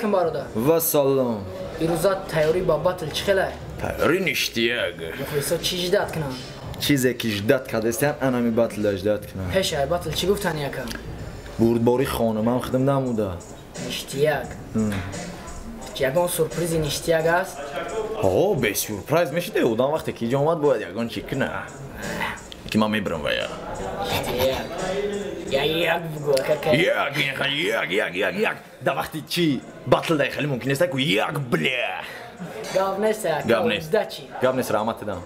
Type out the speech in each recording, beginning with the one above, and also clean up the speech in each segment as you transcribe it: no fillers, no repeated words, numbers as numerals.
Алейкум бародар. Ва салом. Ирӯза тайёрӣ ба батл чӣ хелай? Тайёрӣ ништияк. Мухлисо чӣ ждать кунанд? Чизе ки ждать кардастиан, анами батл ждать кунанд. Пеш ай батл чӣ гуфтани яка? Бурдбори хонумам хидм намуда. Ништияк. Ягон сюрпризи ништияк аст? Ҳо, бе сюрприз мешиде. Одам вақте ки иҷо омад бояд ягон чӣ куна. Ки ман мебирам вая. Ништияк. Як бугу ака. Як, як, як, як, як. Да вақти чӣ батл дай хеле мумкин нест ку як бля. Гап нест, гап нест. Гап нест, раҳмат дам.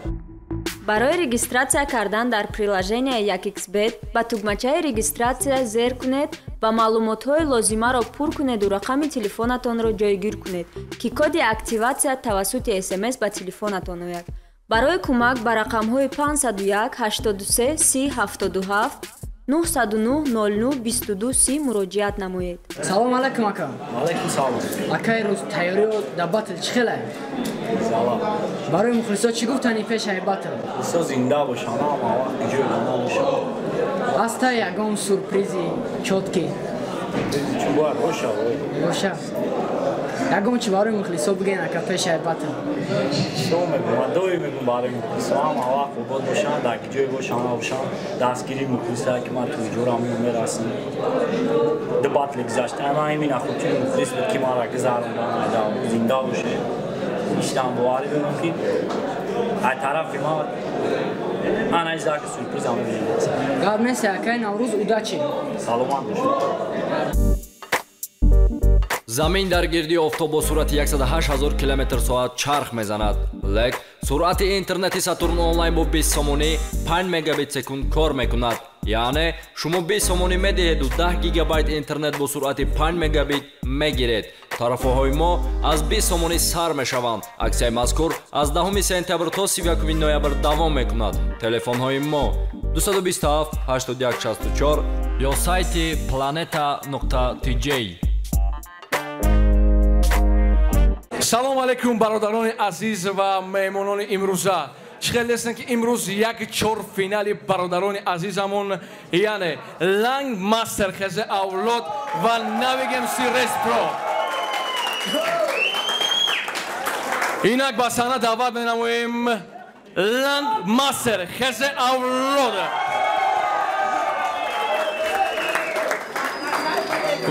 Барои регистрация кардан дар приложение 1xBet ба тугмачаи регистрация зер кунед ва маълумотҳои лозимаро пур кунеду рақами телефонатонро ҷойгир кунед, ки коди активатсия тавассути СМС ба телефонатон ояд. Барои кӯмак ба рақамҳои 501 83 30 77 909 09 22 30 муроҷиат намоед. Салом алайкум ака. Алайкум салом. Ака, ирӯз тайёриё дар батл чӣ хелай? Салом. Барои мухлисо чӣ гуфтани пеш ай батл? Мухлисо зинда бошанд, ҳама вақт ҷой набошанд. Аста ягон сюрпризи чётки? Чӣ бояд боша? Боша. Ягон чӣ барои мухлисо бигӯен ака пеш ай батл? Чӣ мегӯм? Ман доим мегӯм барои мухлисо ҳама вақт обод бошанд, дар ҷой бошанд, бошанд. Дастгирии мухлиса ки ман ту ҷорам мерасам. Ду батли гузашта, ман имина хотири мухлис буд ки маро гузарондам, зинда боше. Иштам боварӣ дорам ки аз тарафи ман ана издаки сюрпризам мебинед. Гап нест акай, Наврӯз удачи. Саломат бошед. Замин дар гирди офтоб бо суръати 108 000 км/соат чарх мезанад. Лек суръати интернети Сатурн онлайн бо 20 сомонӣ 5 мегабит секунд кор мекунад. Яъне шумо 20 сомонӣ медиҳеду 10 гигабайт интернет бо суръати 5 мегабит мегиред. Тарафоҳои мо аз 20 сомонӣ сар мешаванд. Аксияи мазкур аз 10 сентябр то 31 ноябр давом мекунад. Телефонҳои мо 227 81 64 ё сайти planeta.tj. Салом алейкум бародарони азиз ва меҳмонони имрӯза. Чӣ хел нестем ки имрӯз як чор финали бародарони азизамон, яъне Ланг Мастер Хезе Авлод ва Навиг МС Рес Про. Инак ба саҳна даъват менамоем Ланг Мастер Хезе Авлод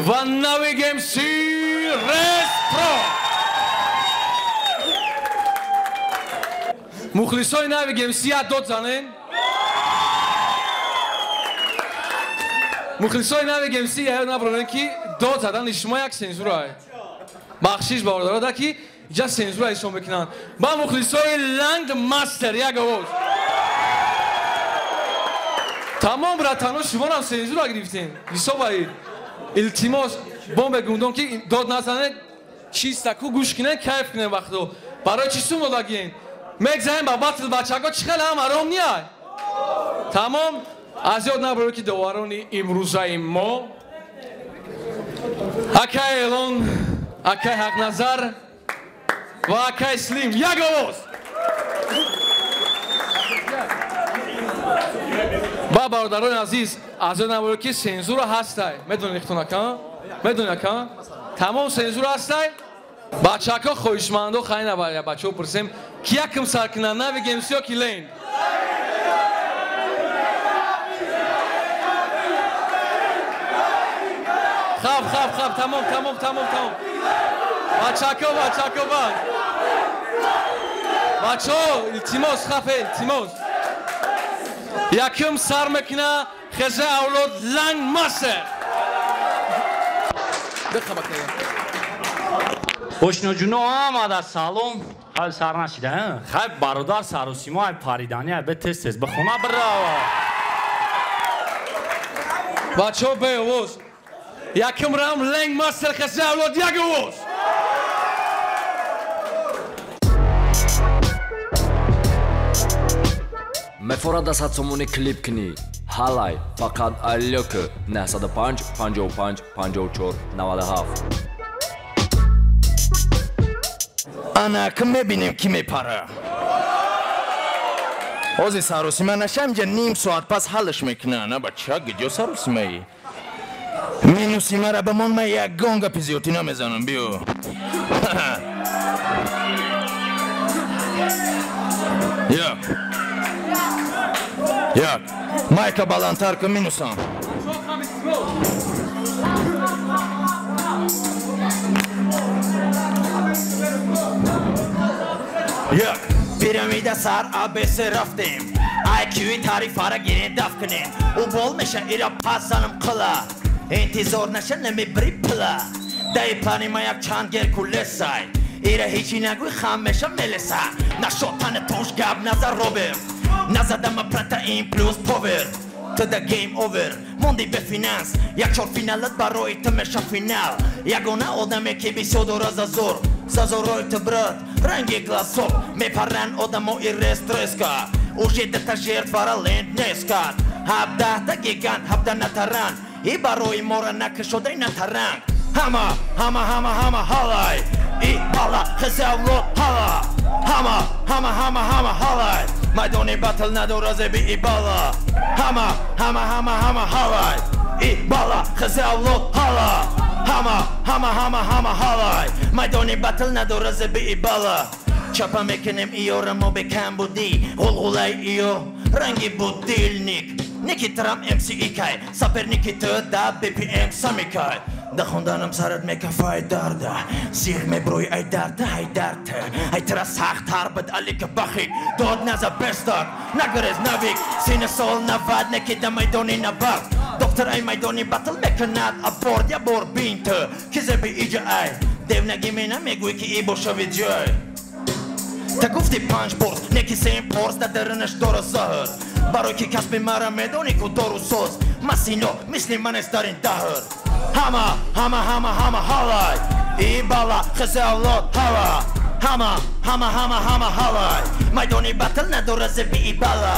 ва Навиг МС Рес Про. Мухлисои Навиг МС як дод занен. Мухлисои Навиг МС ёд набарорен ки дод задани шумо як сензура. Бахшиш бародарода ки иҷа сензура ҳисоб мекунанд. Ба мухлисои Ланг Мастер як овоз. Тамом братано, шуморам сензура гирифтем. Ҳисобаи илтимос бом бегундон ки дод назанед, чистаку гӯш кунед, кайф кунед вақто. Барои чӣ сум додагиен? Мегзаем ба батл бачако, чӣ хеле ҳам аром ниай. Тамом, аз ёд набаред ки доварони имрӯзаи мо акай Элон, акай Ҳақназар ва акай Слим. Як овоз. Ба бародарони азиз, аз ёд набаред ки сензура ҳастай. Медонед хитон ака? Медонед ака? Тамом сензура ҳастай? Бачако хоҳишмандо хай набаред, бачаҳо пурсем ки якм сар кунанд, Навиг МС ё ки Лейн? Хаб, хаб, хаб, тамом, тамом, тамом, тамом. Бачако, бачако, банд. Бачаҳо, илтимос, хафе, илтимос. Якм сар мекуна Хезе Авлод Ланг Мастер. Бихабакнега. Ошноҷуно омада, салом. Хай сар нашида, хай бародар сарусимо, ай паридани, ай бе тез тез ба хона бирава. Бачаҳо бе овоз. Якм раунд Ланг Мастер Хезе Авлод, як овоз. Мефорада 100 сомонӣ клип кунӣ. Ҳалай фақат алёка 905 55 54 97. Ана ким мебинем ки мепара. Ҳозир саросима нашам, ҷа ним соат пас ҳалш мекуна. Ана бача, гиҷо саросимаи? Минуси мара бимон, ман ягон гапи зиёдтӣ намезанам, биё. Як. Як. Майка баландтар кун, минусам. Як. Пирамида сар АБС рафтем. IQ-и тарифара гирен даф кунем. Ӯ бол меша ира пас занам қила. Интизор наша намебири пила. Даи плани ма як чанд геркулесай. Ира ҳечи нагӯй хам меша мелеса. Нашод тани тош гап назар Роберт. Назадама протеин плюс повер. Ту да гейм овер. Монди бе финанс. Як чор финалат барои ту меша финал. Ягона одаме ки бисёр дора зазор. Зазорои ту брат ранги глазок. Мепаранд одамои рестреска. Уже дата жертвара ленд нескат. Ҳабдаҳта гигант, ҳабда натаран. И барои мора накашодай натаранг. Ҳама, ҳама, ҳама, ҳама ҳалай. И бала хиси авлод ҳала. Ҳама, ҳама, ҳама, ҳама ҳалай. Майдони батл надора зеби и бала. Ҳама, ҳама, ҳама, ҳама ҳалай. И бала хиси авлод ҳала. Ҳама, ҳама, ҳама, ҳама ҳалай. Майдони батл надора зеби и бала. Чапа мекунем иёра мо бекам будӣ. Ғулғулаи иё ранги будильник. Ники трам МС икай. Соперники ту да БПМ самикай. Да хонданам сарат мекафай дарда. Зиғ меброи ай дарда, ай дарда. Ай тра сахттар бад алика бахик. Дод наза бестак, нагрез навик. Сина сол навад, неки да майдони набард. Доктор ай майдони батл мекунад аборд. Я бор бин ту, ки зеби иҷа ай. Девнаги мена мегӯй ки и бошави ҷой. Та гуфти панҷ порс, неки сеюм порс да дарунаш дора заҳр. Барои ки касби мара медонӣ ку дору соз. Масино мисли манест дар ин даҳр. Ҳама, ҳама, ҳама, ҳама ҳалай. И бала хиси авлод ҳала. Ҳама, ҳама, ҳама, ҳама ҳалай. Майдони батл надора зеби и бала.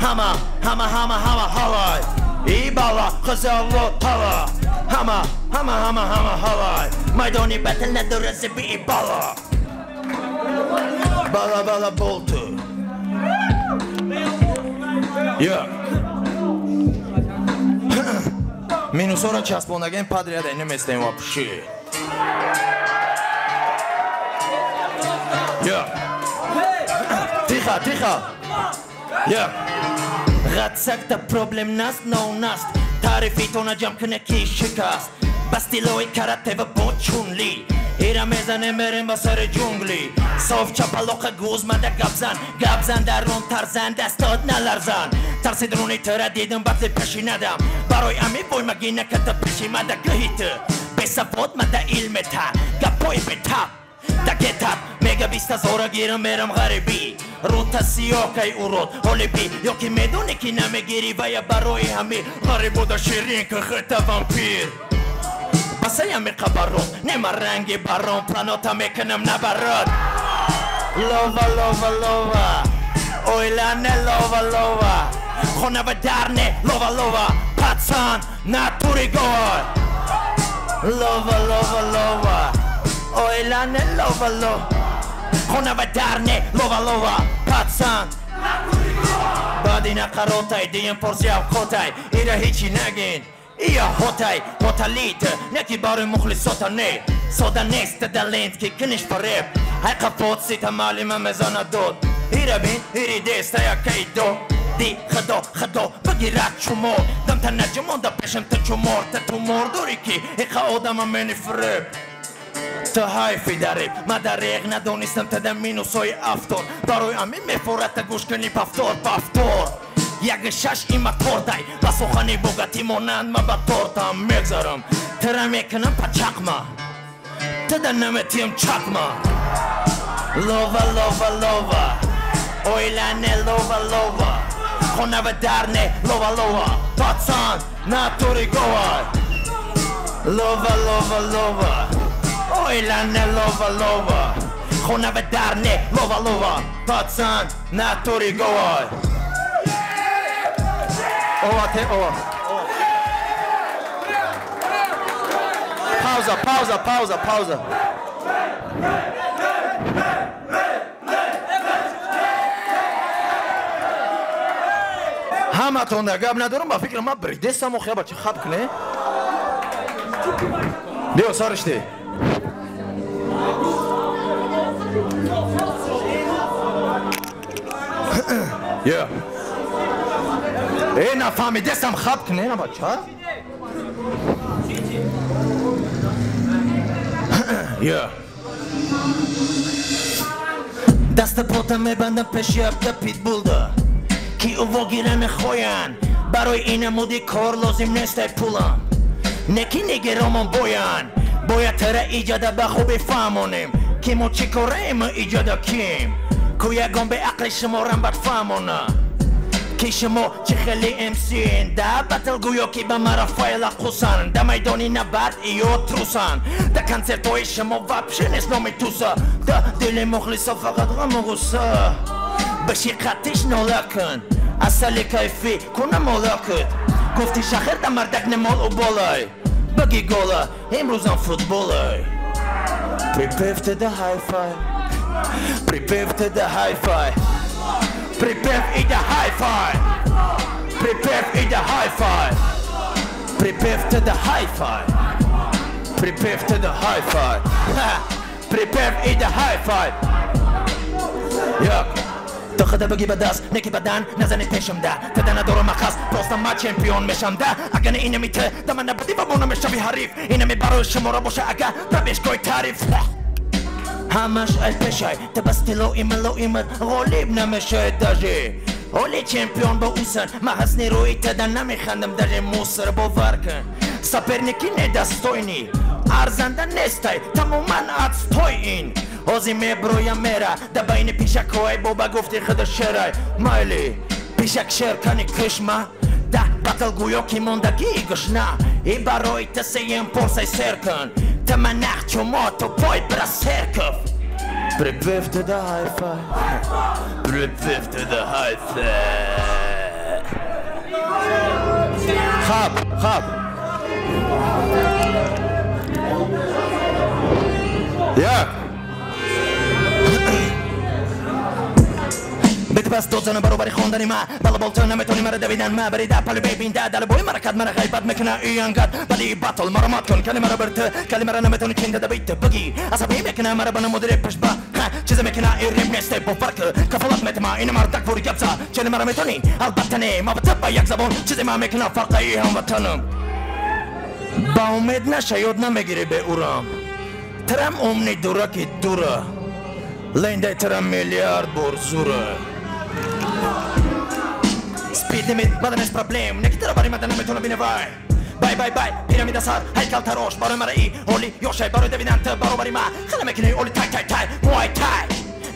Ҳама, ҳама, ҳама, ҳама ҳалай. И бала хиси авлод ҳала. Ҳама, ҳама, ҳама, ҳама ҳалай. Майдони батл надора зеби и бала. Бала, бала, болту. Як. Минусора часпондагем подряд неместем вообще. Як. Тихо, тихо. Як. Ғатсакта проблем наст, но наст. Тарифитона ҷамъ куне ки шикаст. Ба стилои каратева бо Чунли. Ира мезанем мерем ба сари ҷунгли. Соф чапалоқа гузмада гапзан. Гапзан дарун тарзан дастот наларзан. Тарсид руни тура дидам батли пеши надам. Барои ами вой магина ката пеши мада гӯҳи ту. Бесавод мада илмета. Гапои бетаб. Да гетап. Мега бистазора гирам мерам ғарибӣ. Рута сиёҳ кай урод ҳолиби. Ё ки медонӣ ки намегирӣ вая барои ҳами. Ғарибода ширин ки хита вампир. Басаям меқабарон, нема ранги барон, планота мекунам набарод. Лова, лова, лова, ойла не лова, лова, хона ва дар не лова, лова, пацан натури гой. Лова, лова, лова, ойла не лова, лова, хона ва дар не лова, лова, пацан. Баъди нақаротай, диям порси авқотай, ира ҳечи нагин. Ия хотай, хоталит, неки барои мухлисота не. Сода нест талент ки куниш фареб. Ҳай қафот сита маълима мезанад дод. Ира бин, ири деста якаи до. Ди худо, худо, бигирад чумор. Дамта наҷумонда пешам ту чумор. Та тумор дорӣ ки иқа одама мени фиреб. Ту ҳайфи дареб, ма дареғ надонистам тада минусҳои афтор. Барои ҳамин мефорад та гӯш кунӣ пафтор, пафтор. Як шаш има тортай, ба сухани богатӣ монанд ма ба тортам мегзарам. Тира мекунам пачақма, тада наметиям чақма. Лова, лова, лова, ойла не лова, лова, хона ва дар не лова, лова, пацан натури говай. Лова, лова, лова, ойла не лова, лова, хона ва дар не лова, лова, пацан натури говай. Ова те ова. Пауза, пауза, пауза, пауза. Ҳаматон да гап надорам, ба фикрам ман бридесам охи бача хаб кне. Биё саришти. Yeah. Э, нафаҳмидестам хаб кне на бача? Yeah. Даста пота мебандам пеши абда питбулда, ки ӯво гира нахоянд. Барои ин намуди кор лозим нестай пулам. Неки нигеромон боянд. Бояд тара иҷода ба хубӣ фаҳмонем, ки мо чӣ кораем иҷода ким. Ку ягон беақли шуморам бад фаҳмона, ки шумо чӣ хеле МС-ин. Да батл гӯё ки ба мара файла қусан, да майдони набард иё трусан. Да концертҳои шумо вообще нест номи туса. Да дили мухлиса фақат ғаму ғусса. Биши қатиш нола кун, асали кайфӣ куна мола куд. Гуфти шахир да мардак немол ӯ болай, баги гола имрӯзам футболай. Prepare to the hi-fi. Prepare to the hi-fi. Prepare in the hi-fi. Prepare in the hi-fi. Prepare to the hi-fi. Prepare to the hi-fi. Prepare in the hi-fi. Yeah. То худа бигӣ ба даст, неки бадан назани пешам да. Тада надорам ахас, просто ма чемпион мешам да. Ага не инами ту, да ман набудӣ ва мо намешавӣ ҳариф. Инами барои шуморо боша ага пробежкои тариф. Ҳамаш ай пешай, ту ба стилои мулоимат ғолиб намешавӣ даже. Оли чемпион ба усан, ма аз нерӯи тада намехандам даже мусор бовар кун. Соперники недостойни, арзанда нестай, тамоман отстой ин. Ҳозир меброям мера, да байни пишакҳои боба гуфти худа шерай. Майли, пишак шер кани кишма, да батл гӯё ки мондагии гушна. И барои ту сеюм порсай сер кун. Ту манах чумо ту пой бира серков. Prepare to the hi-fi. Prepare to the hi-fi. Хаб, хаб. Yeah. Битбас дозана баробари хондани ма, балаболта наметони мара давидан ма, барида пали бебин да далбои мара кад мара ғайбат мекуна иангад. Бали батл мара мат кун, кали мара бирт, кали мара наметони чинда да бит баги. Асабӣ мекуна мара ба намуди репаш ба, чизе мекуна и реп несте бовар ку, кафолат метима ина мардак фури гапса. Чели мара метони, албатта не, ма ба як забон, чизе ма мекуна фарқаи ҳамватанам. Ба умед наша ёд намегирӣ бе урам. Трам умни дураки дура. Лендай трам миллиард бор зура. Speed limit, мада нест проблем. Неки тара бари мада наметона бинавай. Бай бай бай, пирамида сар, ҳайкал тарош. Барои мара и оли ёшай, барои давидан ту баробари ма. Хела мекунӣ оли тай тай тай, муай тай.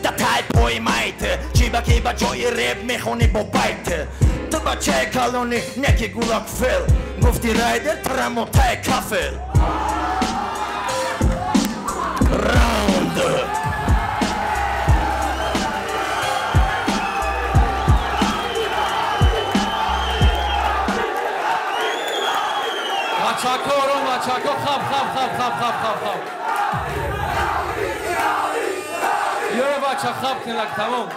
Да тай пои майт. Чӣ ба ки ба ҷои реп мехонӣ бо байт. Ту бачаи калони неки гулак фел. Гуфти райдер трамо тай кафел. Раунд. Бачако, ором бачако, хаб, хаб, хаб, хаб, хаб, хаб, хаб. Ёре бача, хаб кунак, тамом.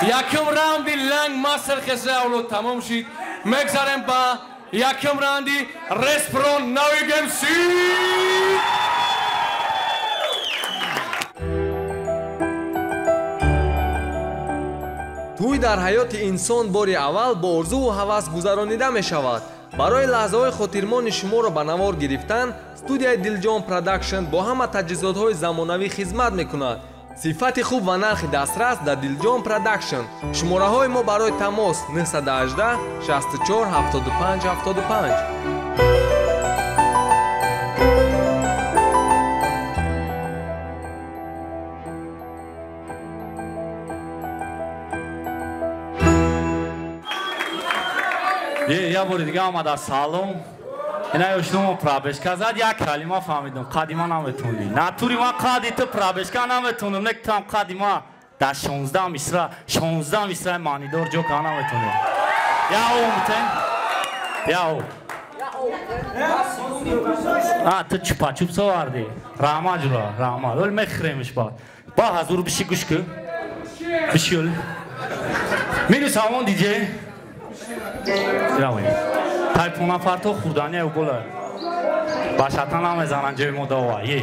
Якум раунди ланг мастер хезе авлод тамом шид. Мегзарем ба якум раунди Респро Навиг МС. Тӯй дар ҳаёти инсон бори аввал бо орзуву ҳавас гузаронида мешавад. Барои лаҳзаҳои хотирмони шуморо ба навор гирифтан, студияи Дилҷон Продакшн бо ҳама таҷҳизотҳои замонавӣ хизмат мекунад. Сифати хуб ва нархи дастрас дар Дилҷон Продакшн. Шумораҳои мо барои тамос 918 64 75 75. Я бори дига омада салом. Ина ёшнумо пробежка зад, як калима фаҳмидам. Қадима наметонӣ. Натури ман қади ту пробежка наметонам. Нек там қадима дар 16 мисра, 16 мисраи маънидор ҷо ка наметонам. Я омтен. Я о. А ту чупа-чуп совардӣ. Раҳмат ҷура, раҳмат. Ол мехӯремш баъд. Ба ҳазур биши гӯш кун. Биши ол. Минус ҳамон диҷей. Тайпона фарто хурдани ай бола. Ба шатан намезананд ҷои мо дова. Е.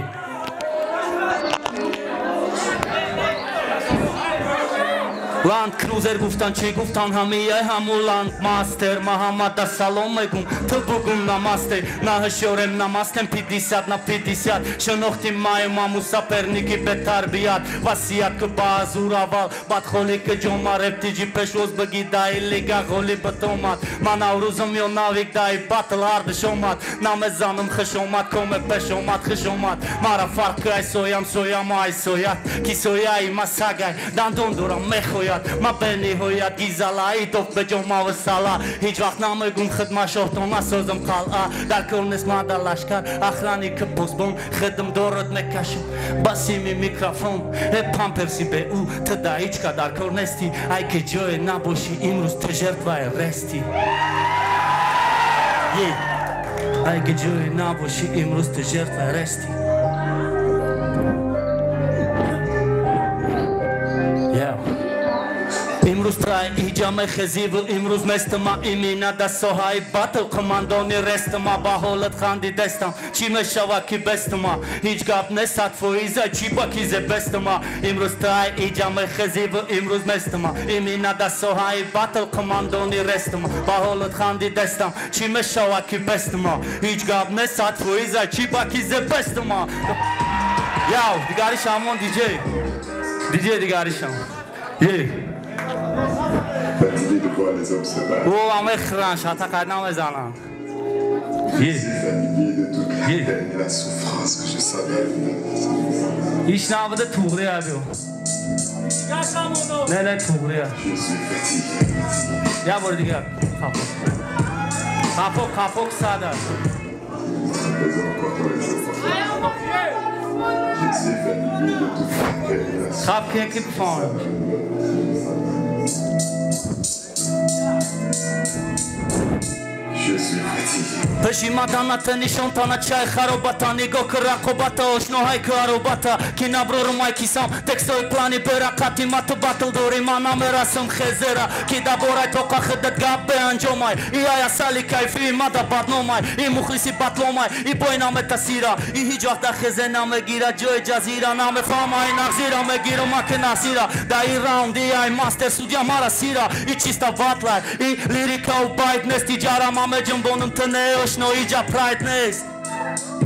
Ланд Крузер гуфтан чӣ гуфтан ҳамияй ҳаму Ланд Мастер. Ма ҳамада салом мегум, ту бугум намасте. На ҳушёрем намастем 50 на 50. Шинохти маю маму саперники бетарбият. Васият ки ба азур аввал бадхолӣ ки ҷома рептиҷи пешвоз бигӣ даи лига ғолибат омад. Ман Наврӯзам ё навик даи батл ҳардуш омад. Намезанам хуш омад, коме пеш омад, хуш омад. Мара фарқ ки ай соям, соям ай соят. Ки сояи ма сагай, дандон дорам мехояд. Ма бениҳоят гизалаи тоф бе ҷомаву сала. Ҳеҷ вақт намегум хидма шоҳтон насозам қалъа. Дар кор нест ма дар лашкар охрани ки посбон. Хидм дорад мекашам ба сими микрофон. Э памперси бе ӯ ту да ҳеҷ ка дар кор нестӣ. Ай ки ҷое набошӣ имрӯз ту жертваи рестӣ. Ай ки ҷое набошӣ имрӯз ту жертваи рестӣ. Имрӯз трай иҷа мехезиву имрӯз местама имина да соҳаи батл қумандони рестама. Ба ҳолат ханди дестам чӣ мешава ки бестама. Ҳеҷ гап нест 100% чӣ ба кизе бестама. Имрӯз трай иҷа мехезиву имрӯз местама имина да соҳаи батл қумандони рестама. Ба ҳолат ханди дестам чӣ мешава ки бестама. Ҳеҷ гап нест 100% чӣ ба кизе бестама. Яв дигаришамон диҷей диҷей дигаришам. Е Fatigué de voir les hommes se battre. О, мехӯранд, шата қад намезананд. Je suis fatigué de toute la peine et la souffrance que je savais. Иш набуда туғрия биё. Не, не туғрия. Je suis fatigué. Я бори дигар. Қафо. Қафо, қафо сада. Les encore les autres. Je suis fatigué de toute la peine et la souffrance. Хаб ки фон. Je suis fatigué. Пеши маданата нишонтана чай харобата. Нигоҳ ки рақобата ошноҳай ки аробата. Ки наброрум ай кисам текстои плани берақати. Ма ту батл дорӣ ман намерасам хезера. Ки даборай тоқа хидат гап беанҷомай. И ай асали кайфии мада бадномай. И мухлиси батломай, и бой наметасира. И ҳеҷ вақт дар хезе намегира ҷои ҷазира. Намефаҳмай нағзира мегирам ма ки насира. Дар ин раунди ай мастер судя мара сира. И чиста батлай, и лирикау байт нест. Иҷара ма меҷунбонам ту не ошно иҷа прайд нест.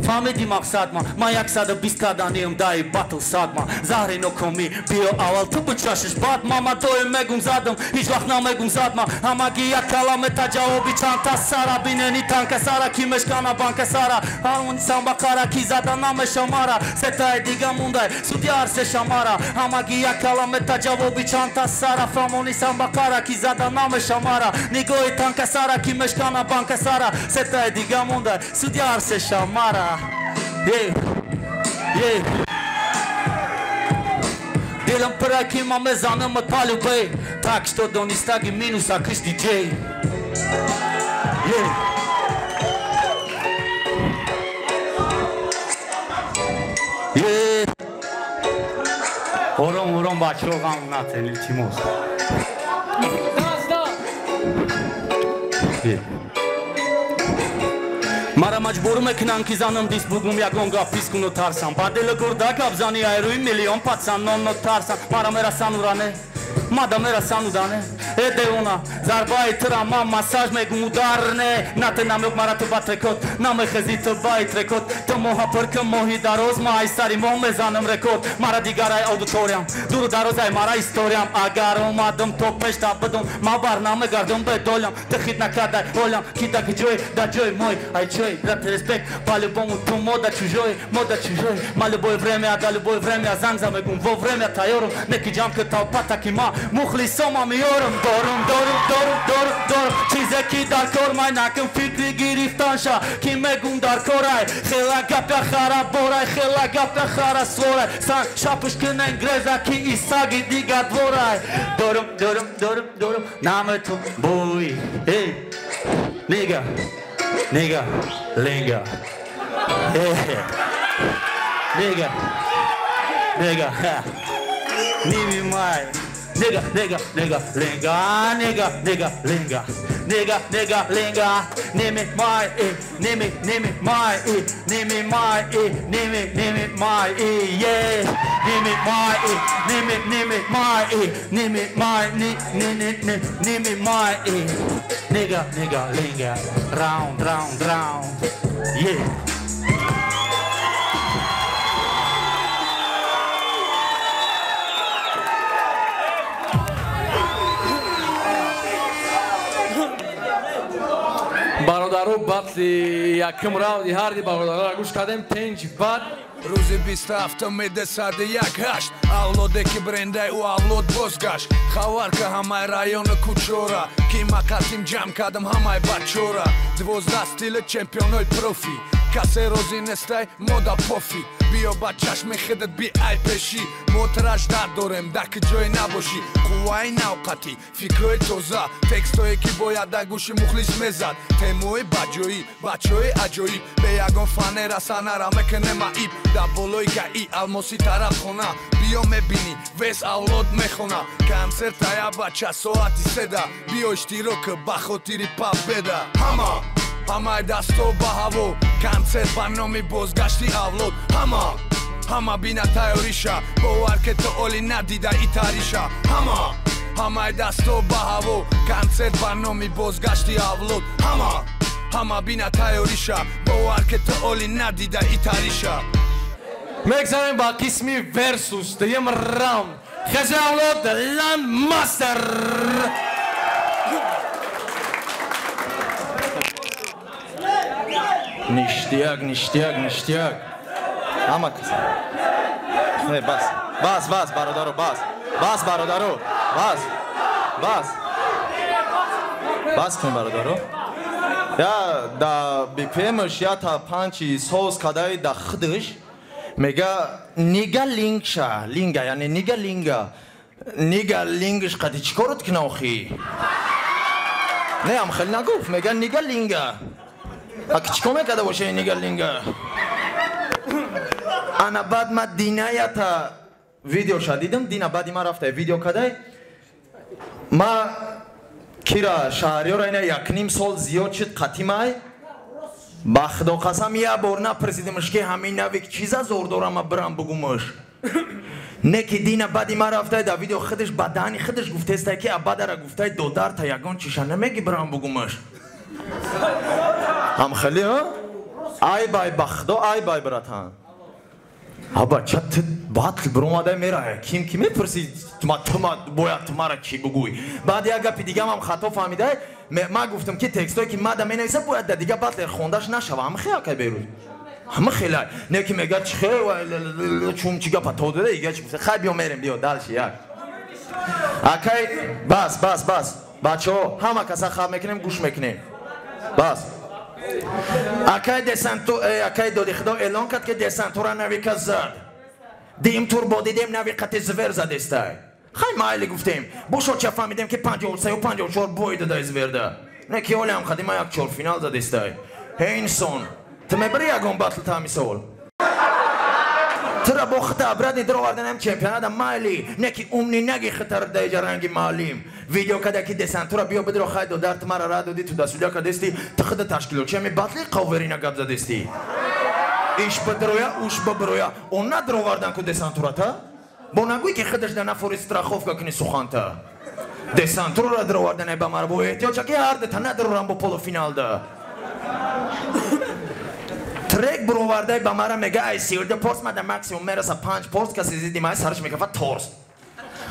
Фаҳмиди мақсад ма, ман 120 каданиам даи батл садма. Заҳри нокомӣ биё аввал ту бичашиш баъд ма. Ма доим мегум задам, ҳеҷ вақт намегум задма. Ҳамагӣ як каламе та ҷавоби чандта сара. Бинени танка сара ки мешкана банка сара. Ҳармони самбақара ки зада намеша мара. Сетаи дига мондай судя ҳар се шамара. Ҳамагӣ як каламе та ҷавоби чандта сара. Фаҳмони самбақара ки зада намеша мара. Нигоҳи танка сара ки мешкана банка сара. Сетаи дига мондай судя ҳар се шамара. Yeah, yeah. Дилам пра ки ма мезанам от палубе. Так что донистаги минуса киш диджей. Yeah. Yeah. Ором ором бачаҳо ғам натен илтимос. Yeah. Мара маҷбур мекунанд ки занам дис бугум ягон гап пис куну тарсам. Ба дили гурда гап зани айрӯи миллион патсан нонно тарсам. Мара мерасану ране, мада мерасану дане. Э девона, зарбаи тура ман массаж мегум удар не. Нате намёк мара ту ба трекот, намехези ту баи трекот. Ту моҳа пур ки моҳи дароз, ма ай сари моҳ мезанам рекорд. Мара дигарай аудиториям, дуру дарозай мара историям. Агар омадам то пешта бидум, ма бар намегардум бедолям. Ту хит накардай ҳолям, ки да ҷой, да ҷои мой. Ай чой, брат респект, по-любому ту мода чужой, мода чужой. Ма любое время, да любое время занг замегум, во время тайёрум. Неки ҷамъ ки толпата ки ма мухлисома меёрам. Дорум, дорум, дорум, дорум, дорум. Чизе ки дар кор май накун фикри гирифтанша. Ки мегум дар корай, хела гапя хара борай, хела гапя хара сворай. Сан шапуш кунен греза ки исаги дига дворай. Дорум, дорум, дорум, дорум. Намету бой. Эй, нига, нига, линга. Эй, нига, нига, ниви май. Nigga, nigga, nigga, linga, nigga, nigga, linga. Nigga, nigga, linga. Nimi, my, e. Nimi, nimi, my, e. Nimi, my, e. Nimi, nimi, my, e. Yeah. Nimi, my, e. Nimi, nimi, my, e. Nimi, my, ni, ni, ni, ni. Nimi, my, e. Nigga, nigga, linga. Round, round, round. Yeah. Бародаро, батли якум раунди ҳарди бародароро гӯш кардем. Пенҷ бад. Рӯзи 27 десади як ҳашт авлоде ки брендаи ӯ авлод бозгашт. Хабар ка ҳамаи району кӯчора, ки ма қатим ҷамъ кардам ҳамаи бачора. 12 стили чемпионои профи, касе розӣ нестай мода пофи. Биё ба чашми худат биай пешӣ, мо траждар дорем дар ки ҷое набошӣ. Қувваи навқатӣ, фикрҳои тоза, текстое ки бояд дар гӯши мухлис мезад. Темои баҷоӣ, бачаҳои аҷоиб, бе ягон фанера санара мекунем аиб. Дар болои гаи алмоси тарафхона, биё мебинӣ вес авлод мехона. Консерт ая бача соати седа, биё иштирок ба хотири победа. Ҳама ҳамаи дасто ба ҳаво, консерт ба номи бозгашти авлод. Ҳама ҳама бина тайёриша, бовар ке то оли надида итариша. Ҳама ҳамаи дасто ба ҳаво, консерт ба номи бозгашти авлод. Ҳама ҳама бина тайёриша, бовар ке то оли надида итариша. Мегзарем ба қисми версус, дуюм раунд. Хези авлод, Ланд Мастер. Ништяк, ништяк, ништяк. Ҳама кас. Не, бас. Бас, бас, бародаро, бас. Бас, бародаро, бас. Бас. Бас кун, бародаро. Я да BPM-ш я та панчи соз кадай да худаш мега нига лингша, линга, яъне нига линга. Нига лингш қади чӣ корот кина охи? Не, ам хеле нагуфт, мега нига линга. Аки чӣ кор мекарда боша нига линга? Ана баъд ма динаята видеоша дидам, дина баъди ма рафта видео кадай. Ма кира шаҳриёра ина якним сол зиёд шуд қатимай. Ба худо қасам як бор напурсидимш ки ҳамин навик чиза зор дорам ма бирам бугумш. Не ки дина баъди ма рафтай дар видео худаш ба даҳани худаш гуфтестай ки абадара гуфтай додарта ягон чиша намеги бирам бугумш. Ҳам хеле ҳа? Ай бай ба худо ай бай братан. Аба ча ту батл биромадай мерая. Ким ки мепурси ма ту бояд ту мара чӣ бугӯй. Баъд як гапи дигам ҳам хато фаҳмидай. Ма гуфтам ки текстое ки мада менависа бояд дар дига батлер хондаш нашава. Ҳама хел акай берӯз. Ҳама хелай. Не ки мега чи хел чум чи гапа то дада ига чи гуфта. Хай биё мерем биё дальше як. Акай бас бас бас. Бачаҳо ҳама каса хаб мекунем гӯш мекунем. Бас. Акай десанту акай доди худо эълон кард ки десантура навика зад. Дим тур бо дидем нави қати звер задестай. Хай майли гуфтем. Бошо ча фаҳмидем ки 53 54 бой дадай зверда. Не ки олам қадима як чор финал задестай. Ҳей инсон, ту мебари ягон батл та мисол? Тура бо хита обратно дароварданам чемпионата майли. Не ки умни наги хитар даиҷа ранги маълим. Видео када ки десантура биё бидро хай додар ту мара ра додӣ ту дастуля кадести ту хида ташкилотчи ами батли қаверина гап задести. Иш бидроя уш биброя. Он надровардан ку десантурата? Бо нагӯй ки хидаш да нафори страховка куни суханта. Десантура даровардан ба мара бо эҳтиёҷ ки ҳар дата надарорам бо полуфиналда. Трек бировардай ба мара мега ай сиёрда порс мада максимум мераса 5 порс каси зидди май сараш мекафа торс.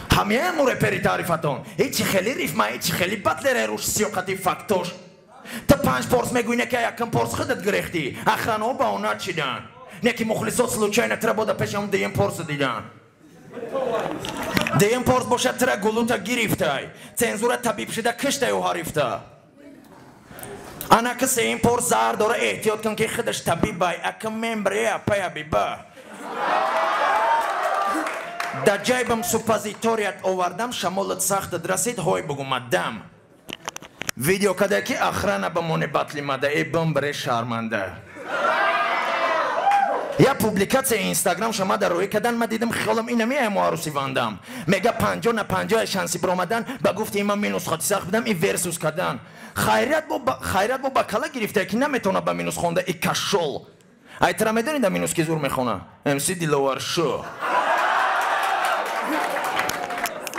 Ҳамяам репери таърифатон. Ҳечи хеле рифма, ҳечи хеле батлере руш сиёқати фактош. Та 5 порс мегӯй не ки якм порс худат гирехтӣ. Охранаҳо ба он начидан. Не ки мухлисот случайно тра бода пешам дуюм порсо дидан. Дуюм порс бошад тра гулута гирифтай. Цензура табиб шида киштаю ҳарифта. Ана ки сеюм порс заҳр дора эҳтиёт кун ки худаш табибай. Акм мембре апай ҳабиба. Дар ҷайбам суппозиторият овардам, шамолат сахтат расид, ҳой бугумадам. Видео када ки охрана ба моне батли мада, э бамбре шарманда. Я публикация Инстаграм шама дар рӯй кадан, ма дидам хиёлам ина меаям арӯси вандам. Мега 50 на 50 шанси биромадан, ба гуфти ман минус хати сахт будам и версус кадан. Хайрият бо ба кала гирифта, ки наметавона ба минус хонда и кашол. Ай тра медонӣ да минус ки зур мехона? МС Диловаршо.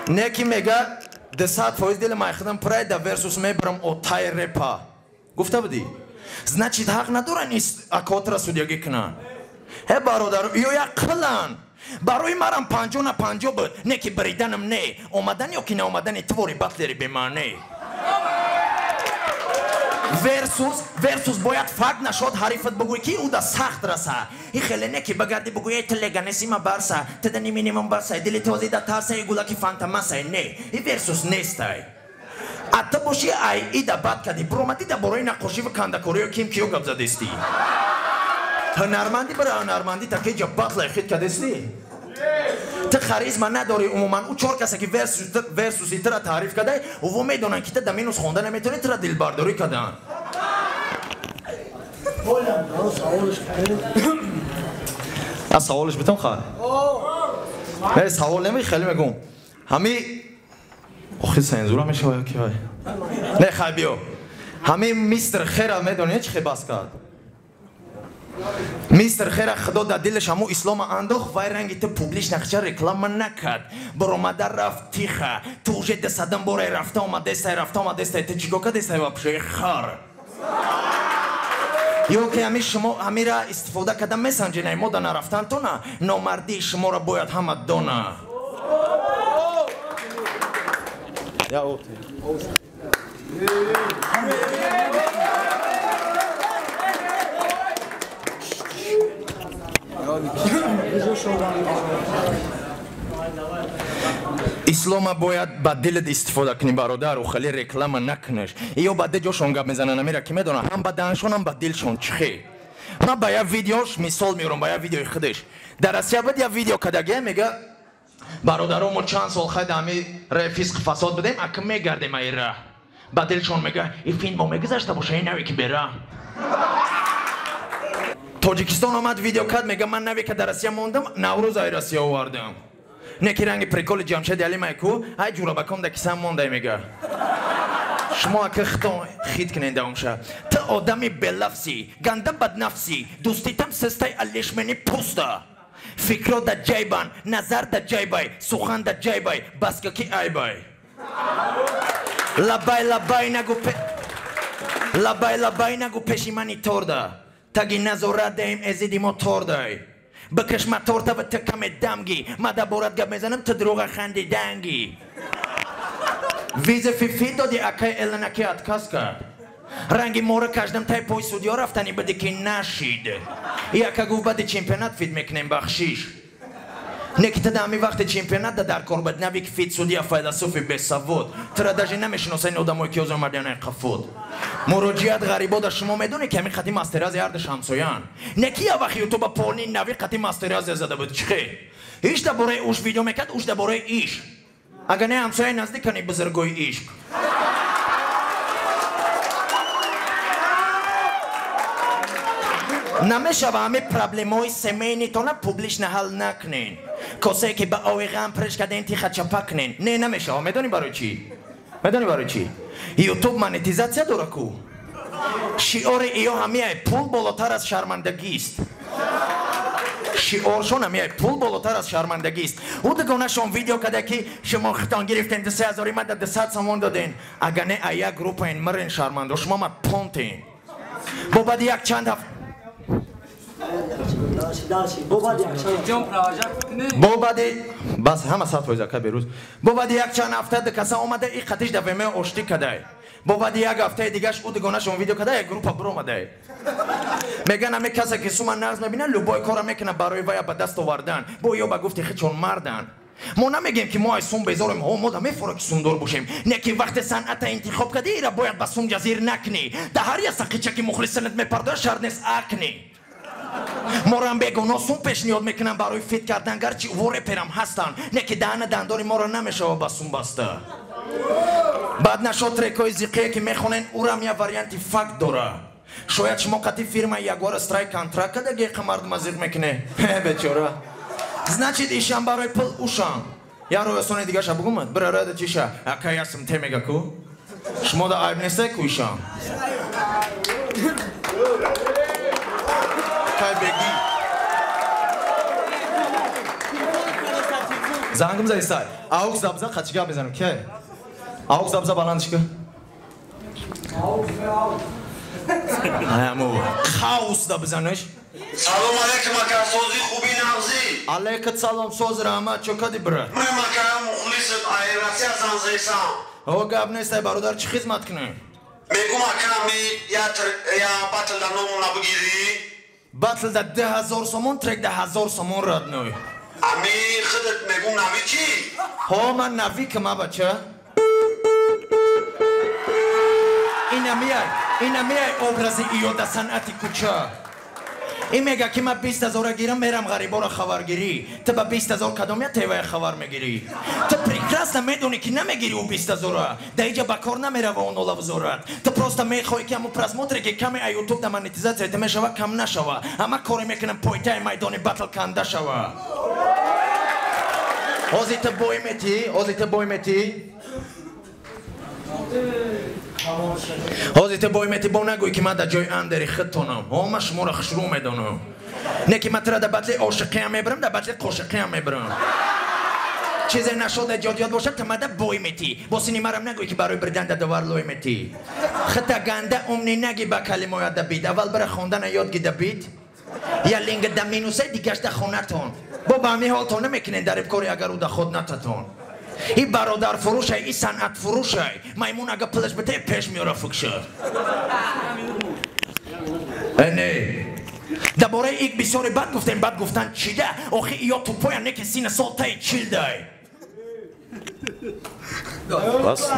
Не ки мега 200% дили май худам прай да версус мебарам отай репа. Гуфта будӣ? Значит, ҳақ надоран акотра судьягӣ кунанд. Ҳе бародар, ё як қилан. Барои марам 50 на 50 буд, не ки бриданам не, омадан ё ки наомадани твори батлери бемаъне. Версус бояд факт нашод ҳарифат бугӯй ки ӯ да сахт раса. И хеле не ки багарди бугӯй эй ту леганесима барса, ту да минимум барса, дили този да тарса, и гулаки фантамаса не. И версус нестай. А ту боши ай и да бад кади, биромадӣ да бораи наққошӣ ва кандакориё ким киё гап задестӣ. Ҳунармандӣ бара ҳунармандӣ такеҷа батлай хит кадестӣ. Ту харизма надорӣ умуман. Ӯ чор касе ки версуси тура таъриф кадай, ӯво медонанд ки ту да минус хонда наметавонӣ, тура дилбардорӣ карданд. Аз саволш битам хай? Не, савол неми, хеле мегӯм. Ҳами охи сензура мешава ки вай? Не, хай биё. Ҳами мистер Хера медонӣ чӣ хе бас кард? Мистер Хера худо дар дилаш ҳамун ислома андохт, вай ранги ту публично хча реклама накард. Баромада рафт тиха. Ту уже десадам боре рафта омадестай, рафта омадестай. Ту чико кадестай вообще хар? Ё ки ҳами шумо ҳамира истифода карда месанҷинай мода нарафтан тона, номардии шуморо бояд ҳама дона. Я опти. Ислома бояд ба дилат истифода кунӣ, бародар, ӯ хеле реклама накунеш. Ё ба ҷошон гап мезананд, амира ки медонам, ҳам ба даҳаншон, ҳам ба дилшон чихе. Ман ба як видеош мисол меорам, ба як видеои худаш. Дар Россия буд як видео кадагия, мега бародаро, мо чанд сол хайд ҳами фисқ фасод будем, ака мегардем айра. Ба дилшон мега и филм бо мегузашта боша, ин наве ки бера. Тоҷикистон омад видео кард, мега ман наве ка дар Россия мондам, Наврӯз ай Россия овардам. Не ки ранги приколи Ҷамшеди Алимай ку, ай ҷурабакон да кисам мондай мега. Шумо ака хитон хит кунен давомша. Ту одами белафсӣ, ганда баднафсӣ, дӯститам сестай алишмени пуста. Фикро да ҷайбан, назар да ҷайбай, сухан да ҷайбай, баска ки айбай. Лабай лабай нагу лабай лабай нагу пеши мани торда. Таги назорат даем эзиди мо тордай. Бикаш ма торта ва ту каме дамгӣ, ма да борат гап мезанам, ту дурӯға хандиданги. Виза фифи доди акай Эланаки отказ кард. Ранги мора каждам тай пой судьё рафтани биди ки нашид. Яка гуфт баъди чемпионат фит мекунем бахшиш. Не ки тада ҳами вақти чемпионат да дар кор бад нави ки фит судья файласуфи бесавод. Тура даже намешиносани одамое ки озо омадиан қафуд. Муроҷиат ғарибода шумо медонед ки ҳамин қати мастерази ҳардаш ҳамсоян. Не ки я вақт ютуба полни нави қати мастеразия зада буд чихе. Иш дар бораи уш видео мекард, уш дар бораи иш. Агар не ҳамсояи наздикани бузургои ишқ. Намешава ҳами проблемаҳои семейнитона публично ҳал накунен. Косае ки ба ови ғам преш карден тиха чапа кунен. Не, намешава. Медонӣ барои чӣ? Медонӣ барои чӣ? Ютуб монетизатсия дора ку. Шиори иё ҳамияй пул болотар аз шармандагист. Шиоршон ҳамияй пул болотар аз шармандагист. Ӯ дугонашон видео карда ки шумо хитон гирифтен 2000 ма да 200 сомон доден. Агар не ай як группаен мирен шармандо, шумо ма понтен. Бо баъди як чанд ҳафт бо баъди бас ҳама 100% ака берӯз. Бо баъди як чанд ҳафта каса омада и қатиш да вме оштӣ кадай. Бо баъди як ҳафтаи дигаш ӯ дугонашон видео када як группа биромадай. Меган ҳаме касе ки сума нағз мебинад, любой кора мекунад барои вая ба даст овардан. Бо ё ба гуфти хичон мардан. Мо намегем ки мо ай сум безорем, ҳо мо да мефора ки сумдор бошем. Не ки вақте санъата интихоб кардӣ, ира бояд ба сум ҷазир накунӣ. Да ҳар як сақича ки мухлисанат мепардояд, шарт нест акнӣ. Морам бегуноҳ сум пешниҳод мекунам барои фит кардан, гарчи ӯ реперам ҳастанд. Не ки даҳана дандори моро намешава ба сум баста. Баъд нашод трекҳои зиқие ки мехонен, ӯрам як варианти факт дора. Шояд шумо қати фирма Ягуара страйк контракт када геқа мардума зиқ мекуне. Бечора. Значит, ишам барои пул ушам. Я рои осони дигаша бугумад. Бира рада чиша. Ака ясм те мега ку. Шумо да айб нестай ку ишам. Кай беги. Зангим заистай. Аук забза қачига мезанам. Ке? Аук забза баландш ка. Аму хаос да бизанеш. Салом алейкум ака, сози хуби нағзи. Алейкум салом, соз раҳмат, чо кади брат? Ман ака мухлисат ай Россия занзесам. О гап нестай бародар, чӣ хизмат кунем? Мегум ака, ми я батл да номуна бигирӣ. Батл да 2000 сомон, трек да 1000 сомон родной. Ами худат мегум навики? Ҳо, ман навикам, а бача. Ина миай образи иёда санъати кӯча. Ин мега ки ман 20 000 гирам, мерам ғариборо хабаргирӣ. Ту ба 20 000 кадом я тевая хабар мегирӣ? Ту прекрасно медонӣ ки намегирӣ ӯ 20 000. Да иҷа ба кор намерава он олавзорат. Ту просто мехоҳӣ ки ҳамун просмотре ки каме а ютуб да монетизатсия та мешава кам нашава. Ама коре мекунам пойтаи майдони батл канда шава. Ҳозир ту бой метӣ, ҳозир ту бой метӣ. Ҳозир ту бой метӣ, бо нагӯй ки ман дар ҷои андери худтонам. Ҳо, ман шуморо хушрӯ медонам. Не ки ман тура дар батли ошиқиам мебарам, дар батли қошиқиам мебарам. Чизе нашода ҷодиёт бошад, ту мада бой метӣ. Бо сини марам нагӯй ки барои бридан дар довар лой метӣ. Хита ганда умни нагӣ ба калимоят да бит. Аввал бара хондана ёд гида бит. Я линга да минусе дигаш да хонатон. Бо ба ҳамин ҳолтон намекунед дар ибкори агар ӯ да худ нататон. И бародар фурӯшай, и санъат фурӯшай. Маймун ага пулаш бите пеш меёра фукша. Не. Дар бораи ик бисёре бад гуфтем, бад гуфтан чида? Охи иё тупоя не ки сина сол таи чилдай.